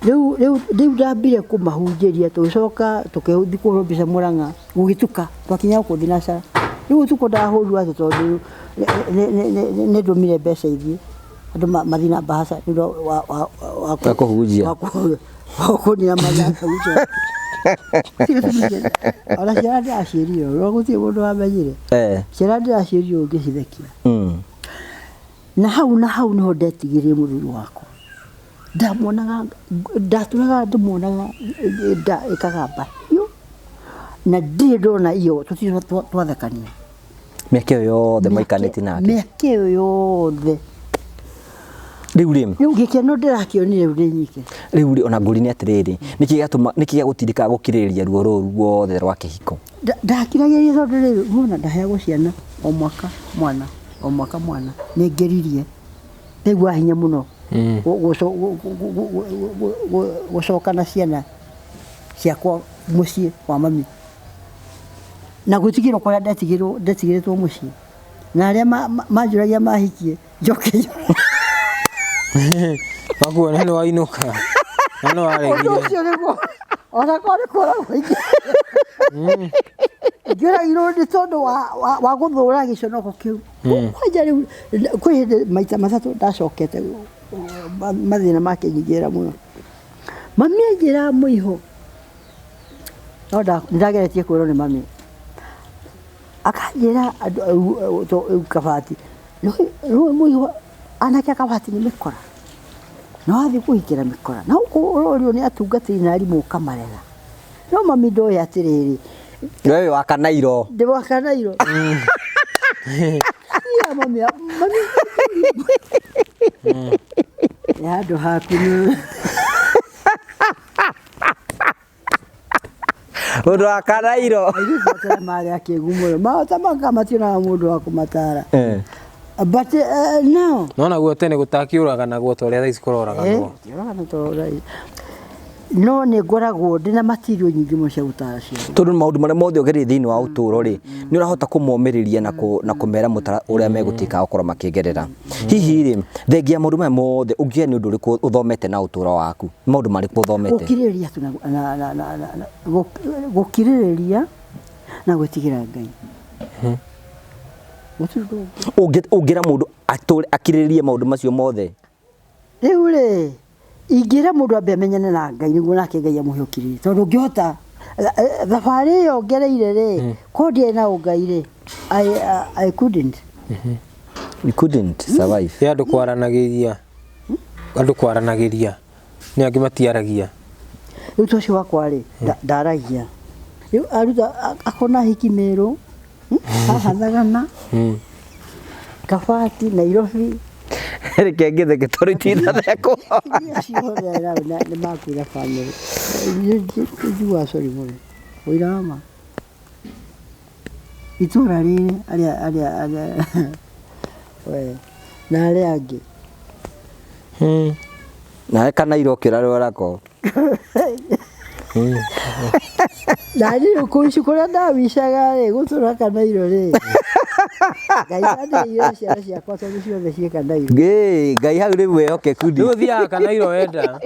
Rĩu ndambire kũmahunjĩria tũgĩcoka tũgĩthiĩ kũhũrwo mbica Mũrang'a gũgĩtuka twakinya gũkũ thinacara. Rĩu ũtukũ ndahũrirwo atĩ tondũ nĩ ndũmire mbeca ithiĩ andũ mathiĩ na mbahaca nĩ ũndũ wa kũhunjia. Wa kũnina mathaa. Ona ciana ndĩraciĩrire ũũ gũtirĩ mũndũ wamenyire. Ciana ndĩraciĩrire ũũ ngĩcithekia. Na hau nĩho ndetigĩrire mũthuri wakwa. Ndamuonaga ndatũraga ndĩmuonaga nda ĩkagamba na ndirĩ ndona iyo tũtirĩ twathekania. Mĩaka ĩyo yothe maikanĩtie nake. Mĩaka ĩyo yothe. Rĩu rĩ rĩu gĩkeno ndĩrakĩonire rĩu ndĩ nyike. Rĩu rĩ ona ngũri nĩ atĩrĩrĩ nĩkĩ gĩatũma nĩkĩ gĩagũtindĩkaga gũkirĩrĩria ruo rũrũ ruothe rwa kĩhiko? Ndakiragĩrĩria tondũ rĩu wona ndaheagwo ciana o mwaka mwana o mwaka mwana nĩ ngeririe ndaigua hinya mũno gũcoka na ciana ciakwa mũciĩ kwa mami na gwĩtigĩrwo kũrĩa ndetigĩrĩtwo mũciĩ na arĩa manjũragia mahikie njoke makuona nĩ wainũka na nĩ waregire. Ũndũ ũcio nĩguo ona korwo nĩ kũragwo ingĩũragirwo nĩ tondũ wa gũthũra gĩconoko kĩu. Kwanja rĩu kwĩ hĩndĩ maita matatũ ndacokete mathĩna makĩnyingĩra mũno. Mami anjĩraga mũiho no nĩndageretie kwĩrwo nĩ mami akanjĩra andũ kabati rĩu mũiho anake a kabati nĩ mĩkora na wathiĩ kũhikĩra mĩkora na gũkũ ũrorio nĩ atungatĩri na arimũ ũkamarera. No mami ndoĩ atĩrĩrĩ we wĩ wa Kanairo. Ndĩ wa Kanairo. Mami mami nĩ handũ haku nĩ Mũndũ wa kanairo. Airĩtu a tene marĩ akĩgu mũno mahota maka mationaga mũndũ wa kũmatara but now No naguo tene gũtakĩũraganagwo ta ũrĩa thaa ici kũroraganwo. Gũtiũragana ta ũrĩa no nĩ ngoragwo ndĩna material nyingĩ mũno cia gũtara ciana. Tondũ maũndũ marĩa mothe ũgereire thĩinĩ wa ũtũũro rĩ, nĩ ũrahota kũmomĩrĩria na kũmera mũtara ũrĩa megũtuĩka a gũkorwo makĩgerera. Hihi rĩ, thengia ya maũndũ maya mothe, ũngiuga nĩ ũndũ ũrĩkũ ũthomete na ũtũũro waku? Nĩ maũndũ marĩkũ ũthomete? Gũkirĩrĩria tu na gũkirĩrĩria na gwĩtigĩra Ngai. Gũtirĩ ũndũ ũngĩ. Ũngĩra mũndũ atũre akirĩrĩrie maũndũ macio mothe? Rĩu rĩ, ingĩra mũndũ ambe amenyane na Ngai nĩguo nake Ngai amũhe ũkirĩrĩria. Tondũ ũngĩhota thabarĩ ĩyo ngereire rĩ, korwo ndiarĩ na ũngai rĩ, I couldn't. You couldn't survive. Ĩ andũ kwaranagĩria. Andũ kwaranagĩria. Nĩ angĩ matiaragia. Rĩu ta ũcio wakwa rĩ, ndaragia. Rĩu aruta akona hiki Meru, haha Thagana, Kabati, Nairobi. Reke ngĩtheke tondũ itinathekwo. Iria ciothe nĩ makuire bamĩrĩ. Njiguaga sorry mũno. Ũira wa ma. Itũra rĩrĩ arĩa arĩa arĩa we na arĩa angĩ. Nawe kanairo ũkĩrarwarako. Na niĩ kũu kũrĩa ndawicaga rĩ, gũtũra kanairo rĩ, Ngai andeithie ciana ciakwa tondũ ciothe ciĩ kanairo. Ngĩ, Ngai hau rĩu wĩhokeku Rĩu ũthiaga kanairo wenda.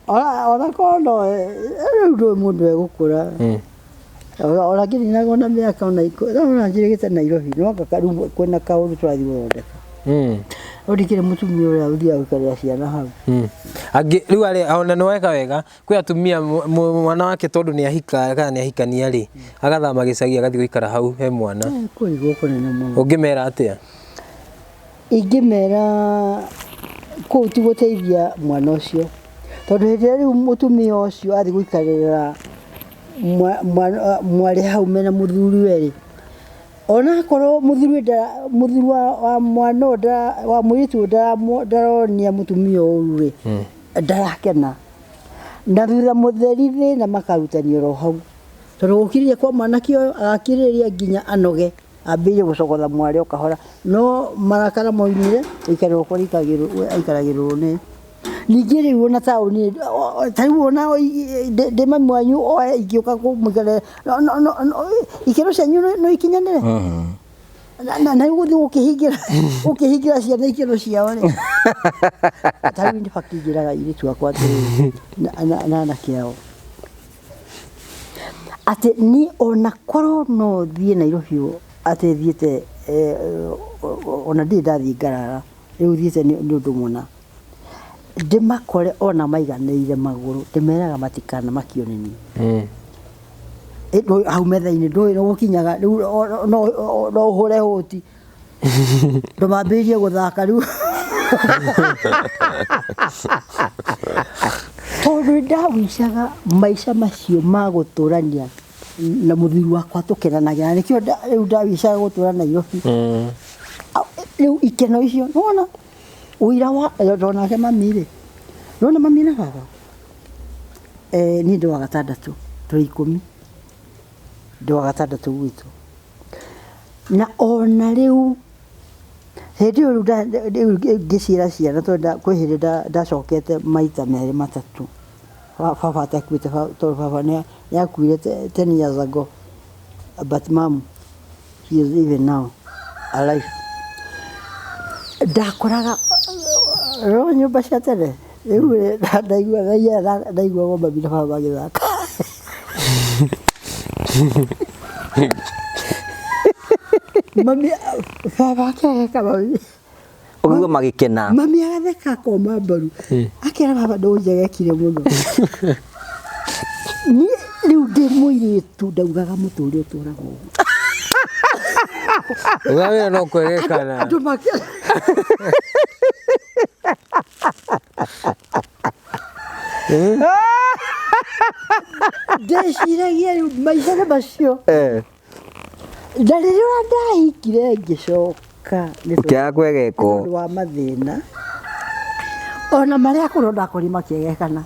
Ona korwo no rĩu ndũĩ mũndũ egũkũra. Ona ngĩninagwo na mĩaka ona ona njĩrĩgĩte Nairobi no anga rĩu kwĩna kaũndũ tũrathiĩ gũthondeka. No ndikĩrĩ mũtumia ũrĩa ũthiaga gũikarĩra ciana hau. Angĩ rĩu arĩa ona nĩ weka wega kwĩ atumia mwana wake tondũ nĩ ahika kana nĩ ahikania rĩ agathama gĩcagi agathiĩ gũikara hau he mwana. Kũrigwo kũnene mũno. Ũngĩmera atĩa? Ingĩmera kũu ti gũteithia mwana ũcio tondũ hĩndĩ ĩrĩa rĩu mũtumia ũcio athiĩ gũikarĩra mwarĩ hau mena mũthuriwe rĩ, ona akorwo mũthuri mũthuri wa mwana ũyũ wa mũirĩtu ũyũ ndaronia mũtumia ũru rĩ, ndarakena. Na thutha mũtheri thĩna makarutanio oro hau tondũ gũkirĩrĩria kwa mwanake ũyũ agakirĩrĩria nginya anoge ambĩrĩrie gũcogotha mwarĩ o kahora no marakara moimire gũikarĩrwo kũrĩa aikaragĩrwo nĩ ningĩ rĩu ona taũni ta rĩu ona ndĩ mami wanyu oe ingĩũka kũmũikarĩra ikĩro cianyu no ikinyanĩre na rĩu gũthiĩ gũkĩhingĩra ũkĩhingĩra ciana ikĩro ciao rĩ ta rĩu in fact njĩraga airĩtu akwa atĩrĩrĩ na anake ao atĩ niĩ ona korwo no thiĩ Nairobi ũũ atĩ thiĩte ona ndirĩ ndathiĩ ngarara rĩu thiĩte nĩ ũndũ mũna ndĩmakore ona maiganĩire magũrũ ndĩmeraga matikanamakio nĩ niĩ. Hau metha-inĩ ndũĩ nĩ gũkinyaga rĩu no ũhũre hũti ndũmambĩrĩrie gũthaka rĩu tondũ nĩndawicaga maica macio ma gũtũrania na mũthuri wakwa tũkenanagia na nĩkĩo rĩu ndawicaga gũtũra Nairobi. Rĩu ikeno icio nĩwona ũira wa tondũ nake mami rĩ nĩwona mami na baba niĩ ndĩ wa gatandatũ tũrĩ ikũmi ndĩ wa gatandatũ gwitũ na ona rĩu hĩndĩ ĩyo rĩu ngĩciara ciana tondũ kwĩ hĩndĩ ndacokete maita merĩ matatũ baba atakuĩte tondũ baba nĩ akuire 10 years ago but mom he is even now alive. Ndakoraga no nyũmba cia tene rĩu ndaigua ndaiguaga mami na baba magĩthaka. Mami baba akĩheka mami Ũkaigua magĩkena. Mami agatheka akoma mbaru akera baba ndũnjegekire mũno. Niĩ rĩu ndĩ mũirĩtu ndaugaga mũtũrĩre ũtũragwo ũguo. Uga wĩra no kwegekana. Andũ makĩ ndeciragia rĩu maica nĩ macio. Na rĩrĩa ndahikire ngĩcoka Ngĩegeka nĩ tondũ Ũkĩaga kwegekwo. nĩ tondũ wa mathĩna ona marĩa akũrũ ndakori makĩegekana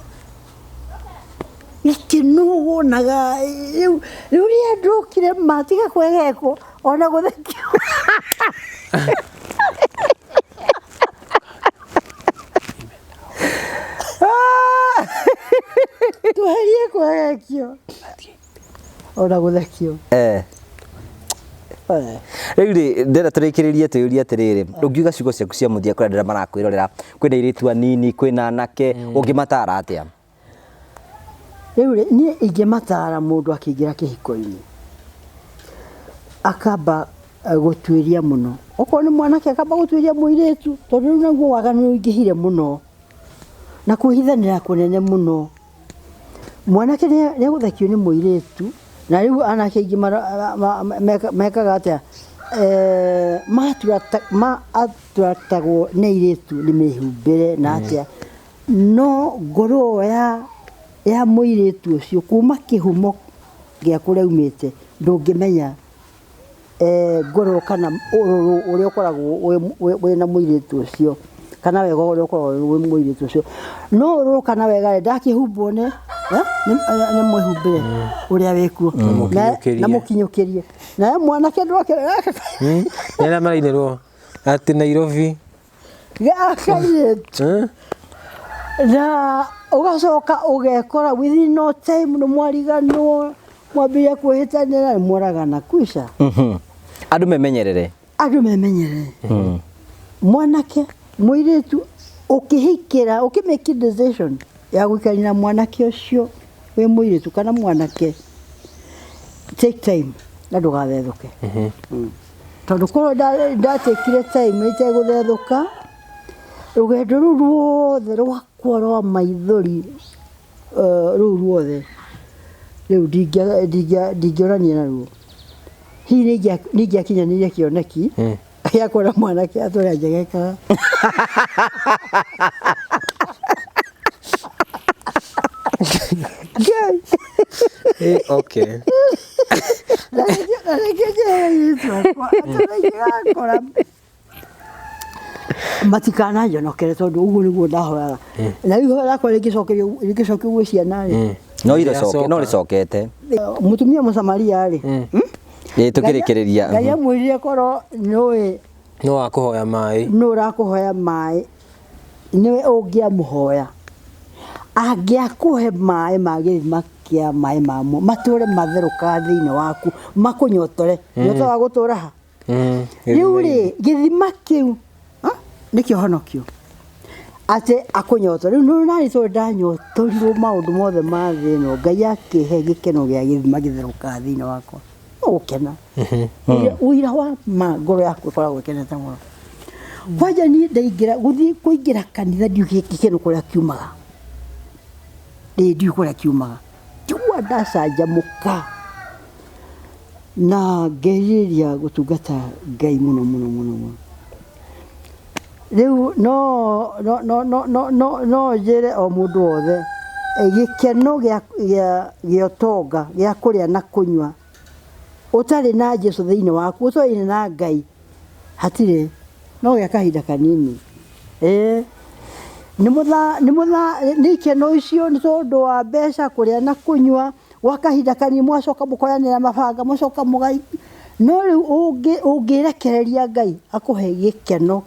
gĩkeno wonaga rĩu rĩu rĩrĩa ndokire ma tiga kwegekwo ona gũthekio. Tweherie kwegekio ona gũthekio. Eh. Rĩu rĩ, ndĩrenda tũrĩkĩrĩrie twĩyũrie atĩrĩrĩ, ũngiuga ciugo ciaku cia mũthia kũrĩ andũ arĩa marakwĩrorera, kwĩna airĩtu anini, kwĩna anake, ũngĩmatara atĩa? Rĩu rĩ, niĩ ingĩmatara mũndũ akĩingĩra kĩhiko-inĩ akamba gũtuĩria mũno, okorwo nĩ mwanake akamba gũtuĩria mũirĩtu, tondũ rĩu naguo waganu nĩ ũingĩhire mũno na kwĩhithanĩra kũnene mũno. Mwanake nĩ egũthekio nĩ mũirĩtu, na rĩu anake aingĩ mekaga atĩa? Ma attractagwo nĩ airĩtu nĩ mĩhumbĩre na atĩa, no ngoro ya mũirĩtu ũcio kuma kĩhumo gĩa kũrĩa aumĩte ndũngĩmenya ngoro kana ũrũrũ ũrĩa ũkoragwo wĩna mũirĩtu ũcio kana wega ũrĩa ũkoragwo wĩ mũirĩtu ũcio. No ũrũrũ kana wega rĩ, ndakĩhumbwo nĩ mwĩhumbĩre ũrĩa wĩkuo na mũkinyũkĩrie. Nawe mwanake ndwake Nĩ arĩa marainĩrwo atĩ Nairobi gakairĩtu na ũgacoka ũgekora within no time nĩ mwariganwo, mwambĩrĩria kwĩhĩtanĩra, nĩ mworagana kwisha. Andũ memenyerere. Andũ memenyerere. Mwanake, mũirĩtu ũkĩhikĩra, ũkĩ make decision ya gũikarania na mwanake ũcio wĩ mũirĩtu kana mwanake, take time na ndũgathethũke. Tondũ korwo ndatekire time itegũthethũka, rũgendo rũu ruothe rwakwa rwa maithori, rũu ruothe rĩu ndingĩonania naruo. Hihi nĩ ingĩakinyanĩirie kĩoneki gĩa kuona mwanake atũre anjegekaga. Ngai. Okay. Na nĩkĩo njĩraga airĩtu akwa atĩ maingĩgakora matikananjonokere, tondũ ũguo nĩguo ndahoyaga. Na rĩu ihoya rĩakwa rĩngĩcokerio rĩngĩcokio gwĩ ciana rĩ, No irĩcoke, no rĩcokete. Mũtumia Mũsamaria rĩ, Ĩ, tũkĩrĩkĩrĩria. Ngai amwĩrire korwo nĩũĩ No wakũhoya maĩ. Nũ ũrakũhoya maĩ, nĩwe ũngĩamũhoya, angĩakũhe maĩ ma gĩthima kĩa maĩ mamo matũre matherũkaga thĩinĩ waku makũnyotore nyota wa gũtũra ha. Rĩu rĩ, gĩthima kĩu nĩkĩo honokio atĩ akũnyotore. Rĩu nĩ nani, tondũ ndanyotorirwo maũndũ mothe ma thĩ ĩno, Ngai akĩhe gĩkeno gĩa gĩthima gĩtherũkaga thĩinĩ wakwa, no gũkena. Ũira wa ma, ngoro yaku ĩkoragwo ĩkenete mũno. Kwanja niĩ ndaingĩra, gũthiĩ kũingĩra kanitha, ndiũĩ gĩkeno kũrĩa kiumaga, ĩ ndiũĩ kũrĩa kiumaga. Njigua ndacanjamũka na ngerirĩria gũtungata Ngai mũno mũno mũno mũno. Rĩu no njĩre o mũndũ wothe, gĩkeno gĩa ũtonga, gĩa kũrĩa na kũnyua ũtarĩ na Jesu thĩinĩ waku, ũtarĩ na Ngai, hatirĩ, no gĩa kahinda kanini. Ĩĩ nĩ mũtha nĩ mũtha nĩ ikeno icio nĩ tondũ wa mbeca, kũrĩa na kũnyua gwa kahinda kanini, mũgacoka mũkoyanĩra mabanga, mũgacoka mũgai. No rĩu ũngĩrekereria Ngai akũhe gĩkeno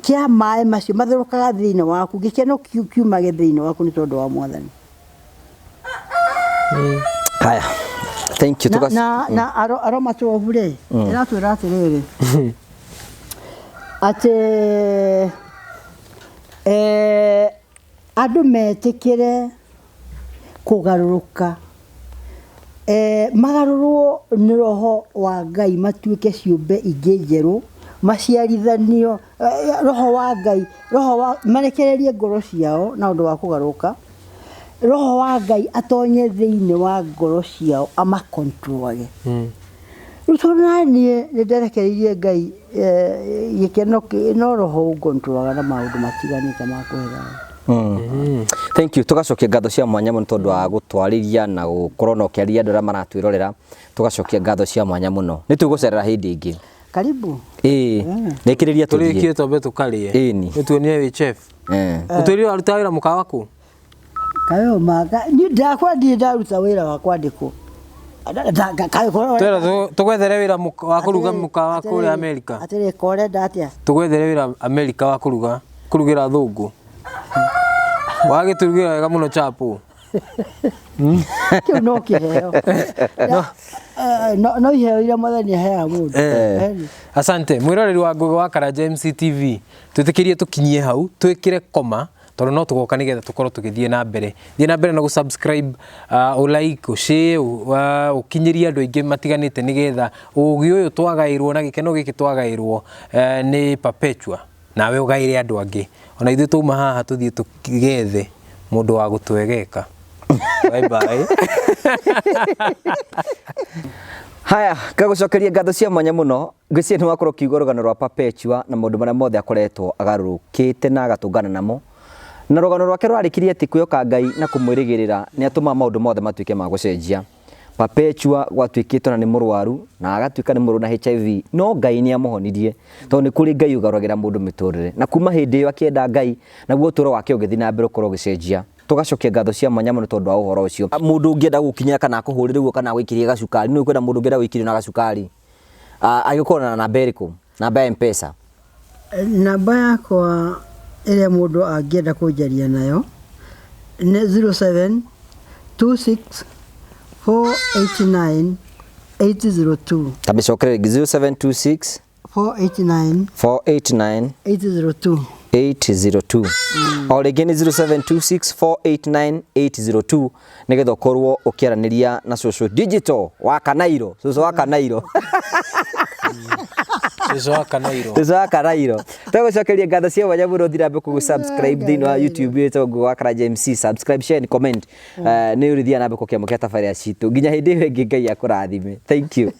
kĩa maĩ macio matherũkaga thĩinĩ waku, gĩkeno kĩu kiumage thĩinĩ waku nĩ tondũ wa Mwathani. Haya, thank you. Na, na Aroma 12 rĩ, ĩratwĩra atĩrĩrĩ, atĩ andũ metĩkĩre kũgarũrũka, magarũrwo nĩ Roho wa Ngai, matuĩke ciũmbe ingĩ njerũ, maciarithanio Roho wa Ngai, roho wa marekererie ngoro ciao na ũndũ wa kũgarũrũka, Roho wa Ngai atonye thĩinĩ wa ngoro ciao amakontrolage. Rĩu tondũ na niĩ nĩ nderekereirie Ngai, gĩkeno no Roho ũngontrolaga na maũndũ matiganĩte ma kũhe thayũ. Thank you. Tugacokia ngatho cia mwanya mũno tondũ wa gũtwarĩria na gũkorwo na ũkĩaria andũ arĩa maratwĩrorera. Tugacokia ngatho cia mwanya mũno. Nĩ tũgũcerera hĩndĩ ĩngĩ. Karibu. Ĩĩ, rĩkĩrĩria tũthiĩ. Tũrĩkie twambe tũkarĩe. Ĩni. Ũtuonie wĩ chef. Ũtwĩrire waruta wĩra mũkawa kũ? Kayo maka ni ndakwa ndirĩ ndaruta wĩra wa kwandĩkwo. Twĩra tũgwethere wĩra wa kũruga mũkawa kũrĩa Amerika. Atĩrĩ, ko ũrenda atĩa? Tũgwethere wĩra Amerika wa kũruga, kũrugĩra athũngũ. Wagĩtũrugĩra wega mũno chapo. Kĩu no kĩheo. No iheo iria Mwathani aheaga mũndũ. Asante mwĩroreri wa Ngũgĩ wa Karanja MCTV, twĩtĩkĩrie tũkinyie hau, twĩkĩre koma tondũ no tũgoka nĩgetha tũkorwo tũgĩthiĩ na mbere. Thiĩ na mbere na gũ-subscribe, ũ like, ũ share, ũkinyĩrie andũ aingĩ matiganĩte nĩgetha ũgĩ ũyũ twagaĩrwo na gĩkeno gĩkĩ twagaĩrwo nĩ Perpetua, nawe ũgaĩre andũ angĩ. Ona ithuĩ twauma haha tũthiĩ tũgethe mũndũ wa gũtwegeka. Bye bye. Haya, ngagũcokeria ngatho cia mwanya mũno. Ngwĩciria nĩ wakorwo ũkĩigua rũgano rwa Perpetua na maũndũ marĩa mothe akoretwo agarũrũkĩte na agatũngana namo. Na rũgano rwake rwarĩkirie atĩ kwĩhoka Ngai na kũmwĩrĩgĩrĩra nĩ atũmaga maũndũ mothe matuĩke ma gũcenjia. Perpetua gwatuĩkĩte ona nĩ mũrwaru na agatuĩka nĩ mũrwaru na HIV, no Ngai nĩ amũhonirie tondũ nĩ kũrĩ Ngai ũgarũragĩra mũndũ mĩtũrĩre. Na kuma hĩndĩ ĩyo akĩenda Ngai, naguo ũtũũro wake ũgĩthiĩ na mbere gũkorwo ũgĩcenjia. Tũgacokia ngatho cia mwanya mũno tondũ wa ũhoro ũcio. Mũndũ ũngĩenda gũgũkinyĩra kana akũhũrĩre ũguo kana agũikĩrie gacukari, nĩ ũkwenda mũndũ ũngĩenda gũikĩrio na gacukari agĩkorwo na namba ĩrĩkũ? Namba ya M-Pesa. Namba yakwa ĩrĩa mũndũ angĩenda kũnjaria nayo nĩ 0726 489 802. Ta mĩcokere rĩngĩ, 0726 489 489 802. 802. O rĩngĩ nĩ 0726 489 802 nĩgetha ũkorwo ũkĩaranĩria na cũcũ digital wa Kanairo, cũcũ wa Kanairo. Cũcũ wa Kanairo. Cũcũ wa Kanairo. Tũgũcokeria ngatho cia mwanya mũno ũthiĩ na mbere kũgũ subscribe thĩinĩ wa YouTube ĩtagwo Ngũgĩ wa Karanja MC, subscribe, share and comment. Nĩ ũrĩthiaga na mbere gũkĩamũkĩra tabarĩra citũ nginya hĩndĩ ĩyo ĩngĩ. Ngai akũrathime. Thank you.